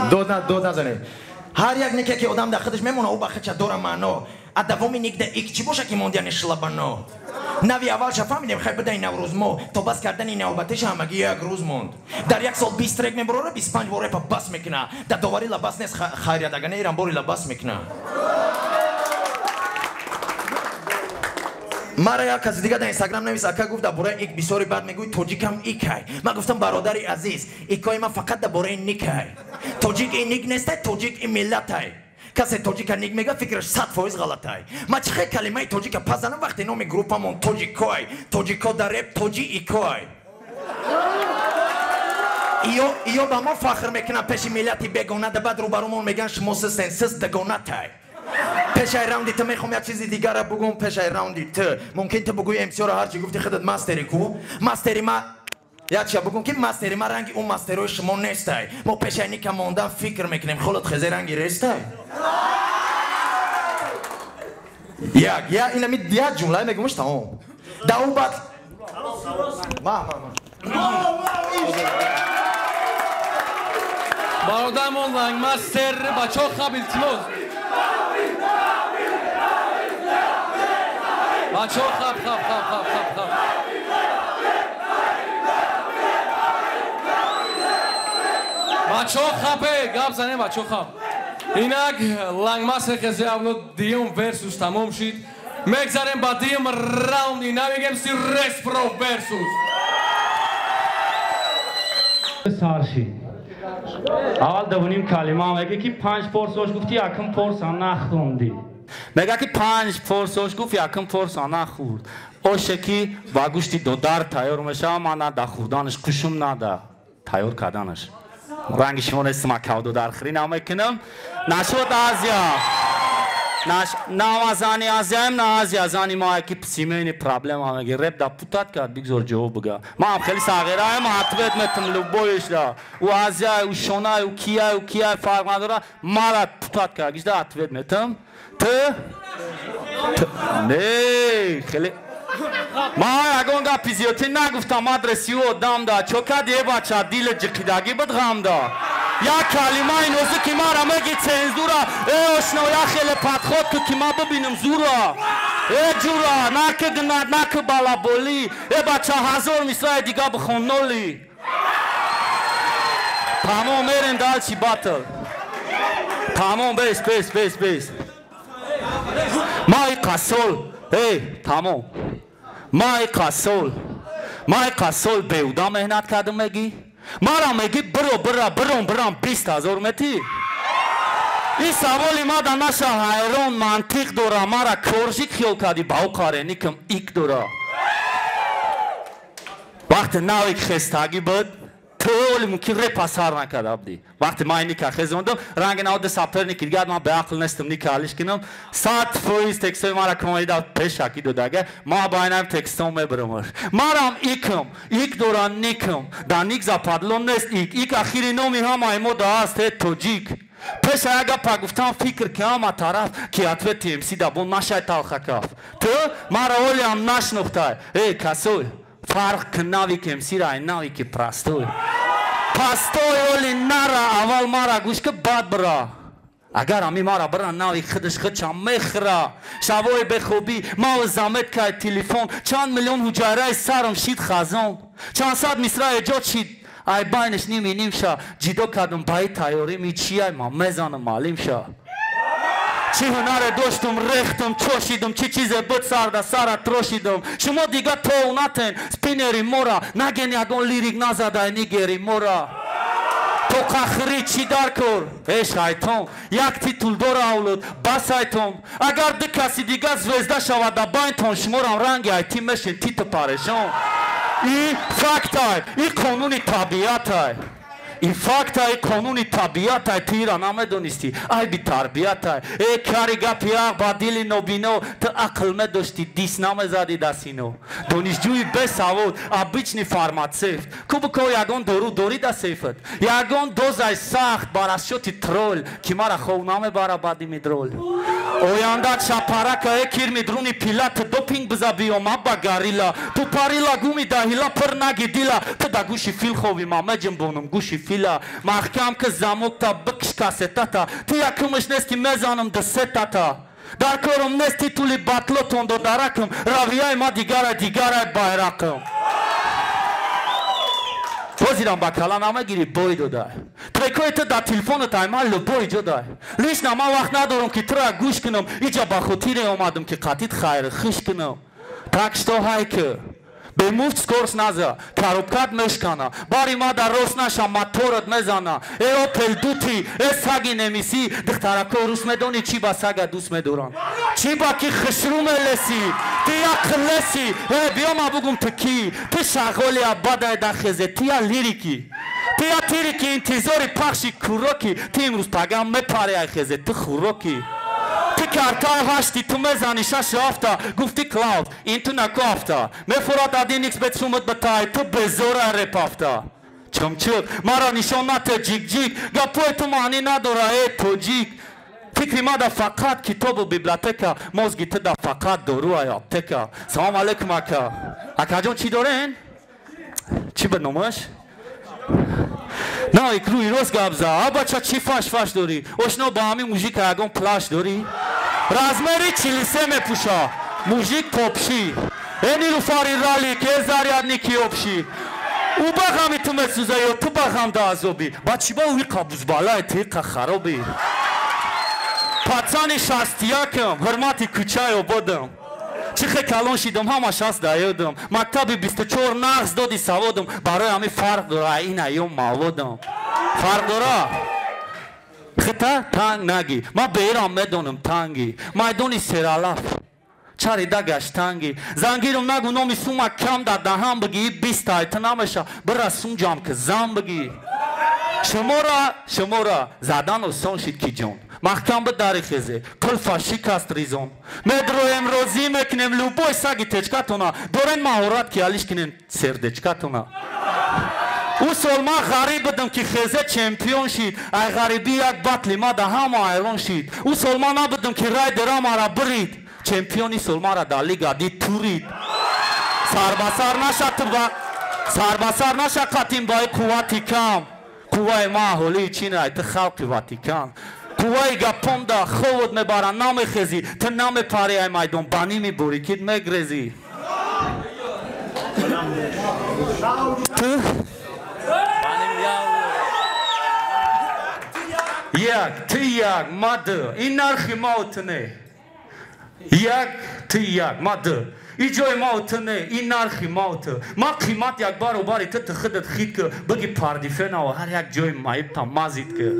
Дод назанед. Ҳар як нике ки одам дар худаш мемона, ӯ ба худша дора маъно. А давоми ник да ик чӣ боша ки мондияни шлабано? Нави аввалша фаҳмидем, хай бидай наврӯз мо, то бас кардани навбатиша ҳамагӣ як рӯз монд. Дар як сол 20 трек мебарора, 25 бор репа бас мекуна. Дар доварӣ лабас нест, хайрият, ага не ирам бори лабас мекуна. Мара як каси дига дар инстаграм навис, ака гуфт дар бораи ик бисёри бад мегӯй, тоҷикам икай. Ман гуфтам бародари азиз, икои ман фақат дар бораи никай. Тоҷик и ник нестай, тоҷик и миллатай. Касе тоҷика ник мега, фикраш 100% ғалатай. Ман чӣ хел калимаи тоҷика пазанам вақте номи группамон тоҷикой, тоҷико дар реп тоҷи икой. Иё ба мо фахр мекунанд пеши миллати бегона, да баъд рӯбарӯмон мегӯянд шумо систен, сист дагонатай. Пешаи раунди ту мехоҳам як чизи дигара бугум, пешаи раунди ту. Мумкин ту бугӯи МС-ро ҳарчи гуфти худат мастери ку? Мастери ма як чия бугум ки мастери ма ранги ӯ мастерои шумо нестай. Мо пешаи ника мондан фикр мекунем, холат хезе ранги рестай. Як, я инами як ҷумла мегумш тамом. Да ӯ бад ма ма ма. Бародармон Лангмастер, бачаҳо хаб илтимос. Бачаҳо хаб хаб хаб хаб хаб хаб. Бачаҳо хабе, гап занем бачаҳо хаб. Инак Лангмастер хези авлод дуюм версус тамом шид. Мегзарем ба дуюм раунди навигем си Респро версус. Сарши. Аввал давоним калима мега ки 5 форсош гуфти, якум форса нахонди. Мега ки 5 форсош гуфт, якум форса нахӯрд. Оше ки ба гӯшти додар тайёр мешава, ман нада хӯрданаш хушум нада тайёр карданаш. Ранги шумо нест, ман кав додар хӯрӣ намекунам. Нашуд Азия. На зани Азияем, на Азия зани ма яки семейный проблема меги. Реп да путат кард, бигзор ҷавоб бига. Ман хеле сағираем, ответ метам любоишда. У Азия, у Шонай, у Кияй, у Кияй фарқ надора. Мара путат кард, гижда ответ метам. Ту? Не, хеле ман ягон гапи зиёдтӣ нагуфтам, адреси ӯ одам да. Чо кади е бача, дили ҷиқидагӣ буд ғам да. Як калимаи нозу ки мара меги цензура. Э ошно, я хеле подход ку ки ма бибинам зура. Э ҷура, наки гнат, наки балаболӣ. Э бача, ҳазор мисраи дига бихон ноли. Тамом, мерем дальше батл. Тамом, бес, бес, бес, бес. қасол эй тамом май қасол беуда меҳнат кардам мегӣ мара мегӣ биро бира биром бирам 20 000 метӣ. Ин саволи мада наша ҳайрон, мантиқ дора. Мара коржик хиёл кардӣ, ба ӯ қареникам ик дора. Вақте навик хестагӣ буд, ту оли мумкин репа сар накарда будӣ. Вақте ман ника хезондам, ранги наводи соперники дигар ман беақл нестам, ника алиш кинам 100% текстои мара комаида пешакӣ додага, ман ба айнам текстон мебирамаш. Марам икам ик дора, никам да ник западло нест. Ик ик ахири номи ҳамаи мо да аст, э тоҷик. Пеша як гапа гуфтам, фикр ки ҳама тараф ки ответи МС да бон нашай талхакаф. Ту мара олиам нашнохтай, э касой. Фарқ ки навики МС-ра ай навики простой. Пастой оли нара, аввал мара гӯш ки, баъд бира. Агар ами мара бира, нави худаш худчам мехӯра. Шабои бехобӣ мав замет кай телефон, чанд миллион ҳуҷайраи сарам шид хазон, чанд сад мисра эҷод шид, ай байнаш ними нимша ҷидо кардам. Баи тайёрӣ ми чияй, ман мезанам маълим ша. Чӣ ҳунаре доштум, рехтам, чошидам, чӣ чизе буд сарда сара трошидам. Шумо дига тов натен спинери мора, наген ягон лирик назадай нигери мора. То қахрӣ чӣ дар кор, э шайтон? Як титул дора авлод, бас айтон. Агар ду каси дига звезда шавад да байнтон, шуморам ранги айти мешен титу парешон. И фактай, и қонуни табиатай. Ин фактай, қонуни табиатай. Ту ира намедонистӣ, айби тарбиятай. Э кари гапи ақ ба дили нобино, ту ақл медоштӣ, дис намезадӣ дастино. Донишҷӯи бесавод, обычный фармацевт кубуко, ягон дору дорӣ да сейфат, ягон дозаи сахт бар расчёти тролл, ки мара хов намебара баъди мидрол. Ояндат шапарака, э кирми друни пила. Ту допинг биза биём, абба горилла. Ту парила гуми даҳила, пир наги дила. Ту да гӯши фил хови, ма меҷинбонам гӯши фила. Маҳкам ки замокта, бикш кассетата. Ту якумаш нест ки мезанам ду сетата. Дар корум нест титули батлотон додаракам. Равияи ма дигара, дигарай байрақам. Бозирам ба кала намегирӣ, бой додай. Трекои ту дар телефонат ай ман любой ҷо дай. Лично ман вақт надорам ки тура гӯш кунам. Иҷа ба хотире омадам ки қатит хайр хуш кунам. Так что ҳайки бемуфт скорость наза, коробкат мешкана. Бари ма дар рост наша, моторат мезана. Э опел дути, э саги немисӣ. Духтарако рус медонӣ чӣ ба сага дӯст медоранд? Чӣ ба ки хушрӯ мелесӣ. Ту як қилесӣ. Э биё ма бугум ту кӣ. Ту шағоли абадай дар хезе, ту я лирикӣ, ту я тирики, интизори пахши кӯрокӣ. Ту имрӯз пагам мепари ай хезе, ту хӯрокӣ. Ту картаи ҳашти, ту мезани шаши ҳафта. Гуфти клауд ин ту наку ҳафта мефурад один икс бет сумат ба тай. Ту безора репафта чумчук, мара нишон нате ҷик-ҷик. Гапои ту маънӣ надора, э тоҷик. Фикри ма да фақат китобу библиотека, мозги ту да фақат дору ай аптека. Салом алейкум, ака. Акаҷон, чӣ дорен? Чӣ ба номаш? На икрӯи рост гап за, а бача, чӣ фаш-фаш дорӣ? Ошно ба ҳамин мужика ягон плаш дорӣ? Размери 43 мепӯша мужик попши. Э Нилуфари ралик, э зарядники обши. Ӯ ба ғами ту месӯза ё ту ба ғам да азобӣ? Ба чӣ ба ӯ иқа бузбалай, ту иқа харобӣ? Пацани 61-м, ҳурмати кӯчаи ободам. Чӣ хе калон шидам, ҳама шаст даёдам. Мактаби 24 нағз доди саводам. Барои ҳамин фарқ дора ин айём маводам, фарқ дора. Хита танг нагӣ, ман беирам медонам танги майдони сералаф чарида гаштанги. Зангирам нагу номи сума кам дар даҳан бигӣ. Бист айта намеша, бира сум ҷамъ ки зан бигӣ. Шумора задан осон шид ки ҷон маҳкам бидари хезе, қулфа шикаст ризон. Медроем, розӣ мекунем любой саги течкатона. Дорен маҳорат ки алиш кинем сердечкатона. Ӯ сол ман ғариб будам ки хезе чемпион шид. Ай ғарибӣ як батли ма да ҳама ҳайрон шид. Ӯ сол ман набудам ки райдера мара бирид. Чемпиони сол мара дар лига дид турид. Сарбасар наша ту сарбасар наша қатим баи қуввати кам. Қувваи ма аҳолии Чинай, ту халқи Ватикан. Қувваи гапонда ховот мебара, намехезӣ. Ту намепари ай майдон, ба ними борикит мегрезӣ. Ту як, ту як, ма ду. Ин нархи мау ту не. Як ту як, ма ду. И ҷои мау ту не, и нархи мау ту. Ма қимат як баробари ту, ту худат хит ки, биги пардифенава ҳар як ҷои маибта мазид ки.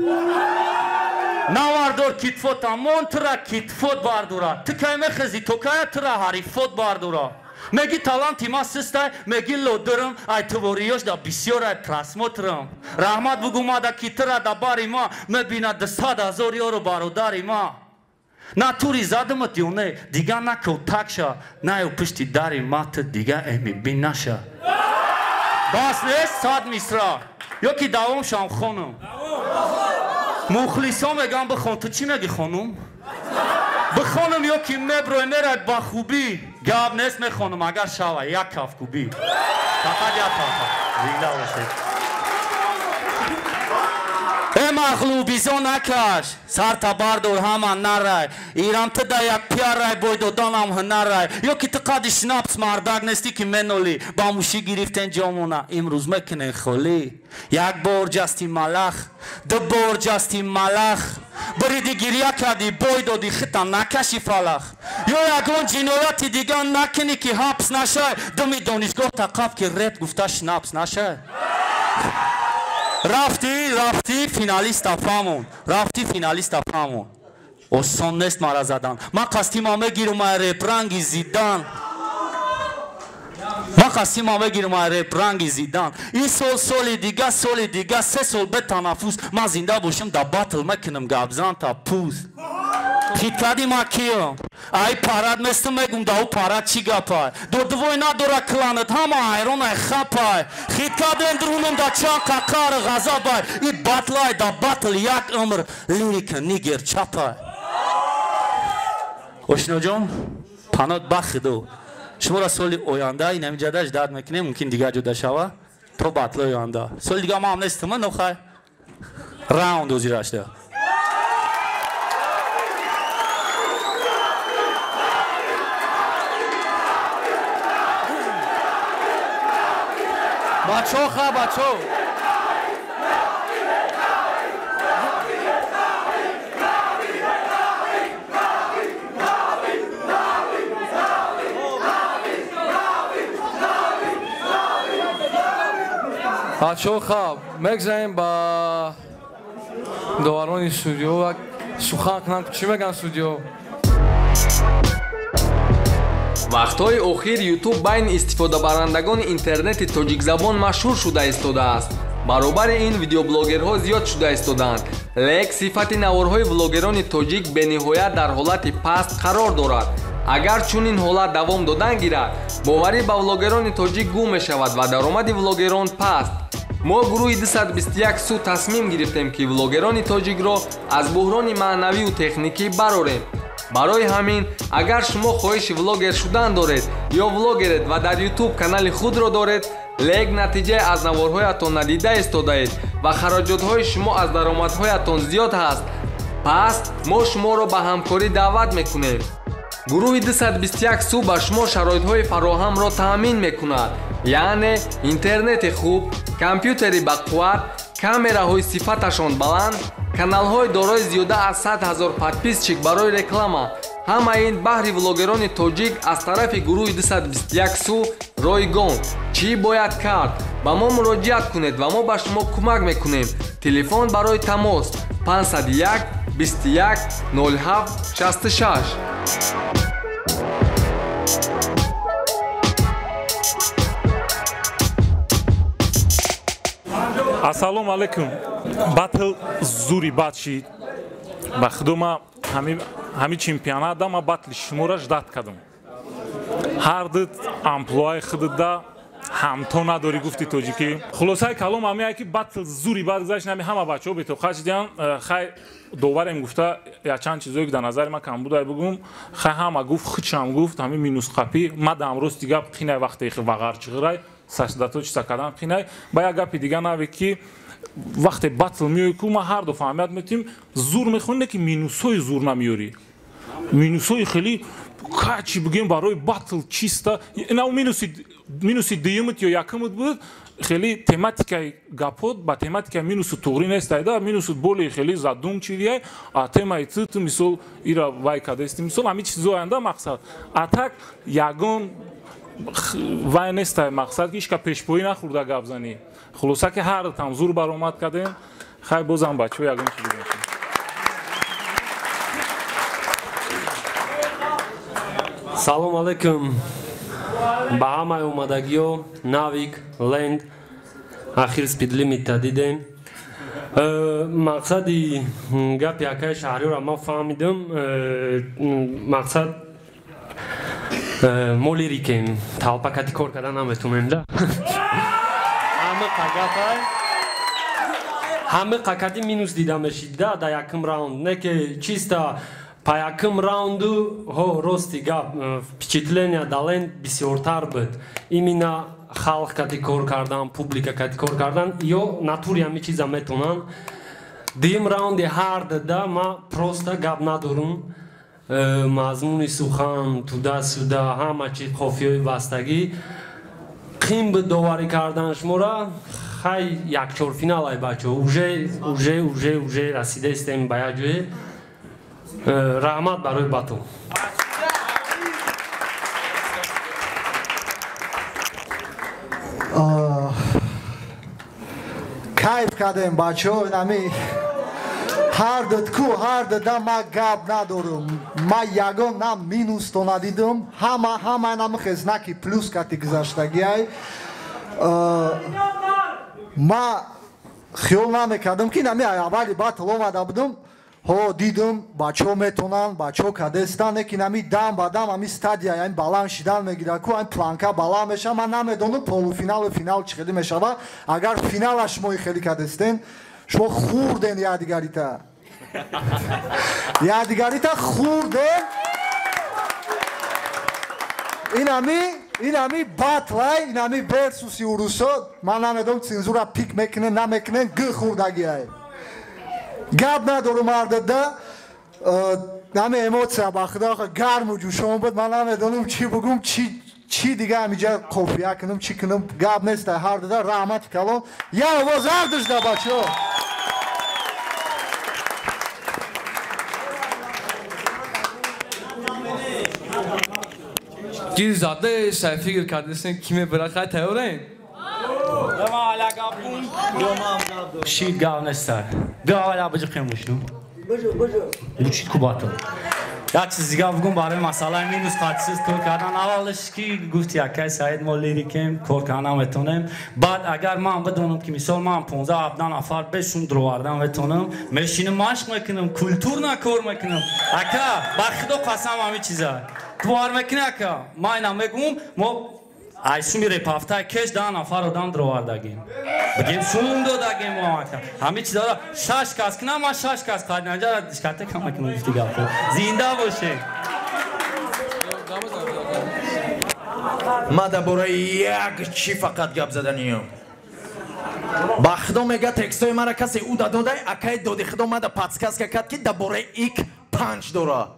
Навардор китфота, мон тура китфот бардора. Ту кай мехези, то кая тура ҳарифот бардора. Меги таланти ма систай, меги лодирам, ай твориёш да бисёр ай просмотрам. Раҳмат бугу ма да ки тура да бари ма, мебина 200 000 ёру бародари ма. На тури задамат ё не, дига наков такша, наё пишти дари ма ту дига МБ наша. Бас нест 100 мисра. Ё ки давом шам хонум. Мухлисо меган бихон, ту чӣ меги хонум? Бихонум ё ки меброй мерай ба хубӣ. Гап нест мехонум, агар шава як кафкубӣ. Фақат як каф. Зинда бошед. Э мағлубизо накаш, сарта бардор ҳама нарай. Ирам ту да як пиарай, бой доданам ҳунарай. Ё ки ту қади шнапс мардак нестӣ ки менолӣ. Ба мушӣ гирифтен ҷомона, имрӯз мекунен холӣ. Як бор ҷасти малах, ду бор ҷасти малах. Бириди гирья кардӣ, бой додӣ, хита накаши фалах. Ё ягон ҷинояти дига накунӣ ки ҳабс нашай. Думи донишгоҳ тақаб ки реп гуфта шнапс нашай. Рафти, рафти, финалиста фаҳмон. Рафти, финалиста фаҳмон. Осон нест мара задан. Ман қасдима мегирам ай репранги Зидан. Ман қасдима мегирам ай репранги Зидан. Ин сол, соли дига, соли дига, 3 сол бе танаффус. Ман зинда бошам да батл мекунам гапзан та пӯст. Хит кардӣ ман киям? Ай парад местам мегум да ӯ парад чӣ гапай? Додувой надора кланат, ҳама ҳайрон ай хапай. Хит кардем дурунам да чанд қақару ғазабай. И батлай да батл як умр лирика нигер чапай. Ошиноҷон, панот бахиду. Шуморо соли оянда ин ҳамин ҷадаш дард мекунем, мумкин дигар ҷуда шава. То батлои оянда. Соли дига ман ҳам нестам, нохай. Раунд озирашда. Бачо ха, бачо. Бачо ха, мегзарем ба доварони судиё ва сухан кунанд. Чӣ мегӯянд судиё? Вақтҳои охир YouTube байни истифодабарандагони интернети тоҷикзабон машҳур шуда истодааст. Баробари ин видеоблогерҳо зиёд шуда истодаанд. Лек сифати наворҳои влогерони тоҷик бениҳоят дар ҳолати паст қарор дорад. Агар чунин ҳолат давом додан гирад, боварӣ ба влогерони тоҷик гум мешавад ва даромади влогерон паст. Мо гурӯҳи 221 су тасмим гирифтем, ки влогерони тоҷикро аз буҳрони маънавию техникӣ барорем. Барои ҳамин, агар шумо хоҳиши влогер шудан доред ё влогеред ва дар YouTube канали худро доред, лек натиҷае аз наворҳоятон надида истодаед ва хароҷотҳои шумо аз даромадҳоятон зиёд ҳаст, пас мо шуморо ба ҳамкорӣ даъват мекунем. Гурӯҳи 221 су ба шумо шароитҳои фароҳамро таъмин мекунад, яъне интернети хуб, компютери бақувват, камераҳои сифаташон баланд, каналҳои дорои зиёда аз 100 000 подписчик барои реклама. Ҳамаи ин баҳри влогерони тоҷик аз тарафи гурӯҳи 221 су ройгон. Чӣ бояд кард? Ба мо муроҷиат кунед ва мо ба шумо кӯмак мекунем. Телефон барои тамос 501 21 07 66. Ассалому алайкум. Батл зури бад шид. Ба худо ма ҳами чемпионат ма батли шуморо ждат кардам. Ҳар ду амплуаи худда ҳамто надорӣ гуфти тоҷикӣ. Хулосаи калом ҳамияе ки батл зури бад гузашт, ҳами ҳама бачаҳо бетоқат шиданд. Хай доварем гуфта якчанд чизое ки дар назари ман кам будай бугум. Хай ҳама гуфт, худшам гуфт, ҳами минус қапӣ. Ма дамрости гап қинай вақте вағарчиғирай сашдато чиса кардан қинай. Ба як гапи дига наве ки вақте батл меои ку ма ҳар ду фаҳмият метим, зур мехонӣ, не ки минусҳои зур намеёрӣ. Минусҳои хеле Качи бигем барои батл чиста ина минуси дуюмат ё якумат буд, хеле тематикаи гапот ба тематикаи минусу туғрӣ нестайда, минусу боли хеле задумчивия, а темаи ту мисол ира вай кадести, мисол ҳами чизо аянда мақсад. А так ягон вай нестай мақсад, ки ҳичка пешпоӣ нахӯрда гап занӣ. Хулоса ки ҳар там зур баромад кардем, хай бозам бачаҳо ягон чи бигем. Салом алейкум ба ҳамаи омадагиҳо. Навик, Ленд, ахир спидлимитта дидем. Мақсади гапи акаи Шаҳриёра ман фаҳмидам. Мақсад мо лирикем, талпакати кор карда наметонем да. Ҳамиқа гапай, ҳамиқа кати минус дида мешид да дар якум раунд. Не ки чиста па якум раунду ҳо рости гап впечатления да Ленд бисёртар буд. Именно халқ кати кор кардан, публика кати кор кардан, ё натури ҳами чиза метонанд. Дуюм раунди ҳар да ма просто гап надорум. Мазмуни сухан туда-сюда, ҳама чи қофиёи бастагӣ қим буд доварӣ кардан шумора. Хай як чорфинал ай бачо, уже уже уже уже расидаистем ба як ҷое. Раҳмат барои батл. Кайф кардем бачаҳо, инами ҳар ду ҳар дуда ма гап надорум, ма ягон на минус то надидум, ҳама ҳама намихе знаки плюс кати гузаштагиай. Ма хиёл намекардам ки инами аввали батл омада будум, ҳо дидум бачаҳо метонанд, бачаҳо кадестан, лекин ами дам ба дам ами стадия ами баланд шидан мегирад ку, ами планка баланд мешава. Ман намедонам полуфиналу финал чӣ хеле мешава. Агар финала шумо хеле кадестен, шумо хӯрден якдигарита, якдигарита хӯрден. Инами батлай, инами версуси урусо, ман намедонам цензура пик мекунен намекунен, г хӯрдагиай. Гап надорум ардада, нами эмоция ба худо гарму ҷӯшон буд, ман намедонам чӣ бугум, чӣ дига ҳамиҷа қофия кунам, чӣ кунам, гап нест ҳар дуда. Раҳмати калон, я овоз ҳардушда бачаҳо. Гир зада сай фикр кардесен ки мебара, хай тайёрен? Шид гав нестай. Биё аввал абиҷиқем мушну. Бучид ку батл. Як чиз дига бугум барои масъалаи минус қатсиз кор кардан. Аввалаш ки гуфти акай Саид мо лирикем, кор кардан наметонем. Баъд агар ман бидонам ки мисол ман 15-17 нафар бешум дуровардан метонам, мешинам машқ мекунам, культурна кор мекунам. Ака, ба худо қасам ҳамин чиза. Ту бовар мекунӣ ака? Ман ина мегӯм, мо ай суми репафтай кеш 10 нафар одам дуровардагем. Бигем сум додагем мо ака. Ҳамин чизаро 6 кас кунам, ман 6 кас қадинҷа дискотека мекунам гуфти гапо. Зинда бошед. Ма дар бораи як чӣ фақат гап заданиём. Ба худо мега текстои мара касе ӯ да додай, акай доди худо мада подсказка кард ки дар бораи ик 5 дора.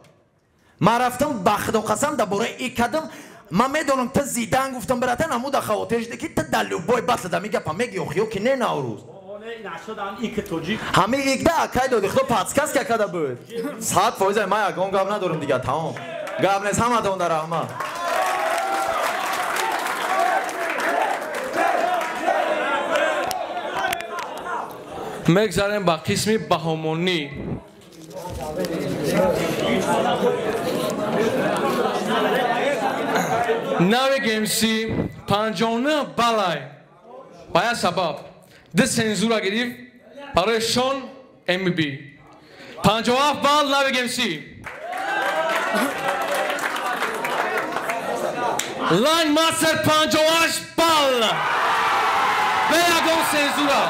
Ман рафтам ба худо қасам дар бораи ик кардам. Ман медонам ту зидан гуфтам братан, ҳаму да хавотир шуда ки ту дар любой батл да мегапа меги охиё ки не Наврӯз. Ҳамин икда акай доди худо подсказка карда буд. 100% ман ягон гап надорам дига, тамом. Гап нест, ҳаматон дар раҳмат. Мегзарем ба қисми баҳомонӣ. Навик МС 59 балай. Ба як сабаб. Ду сензура гирифт барои Шон МБ. 57 балл Навик МС. Лайн Мастер 58 балл. Бе ягон сензура.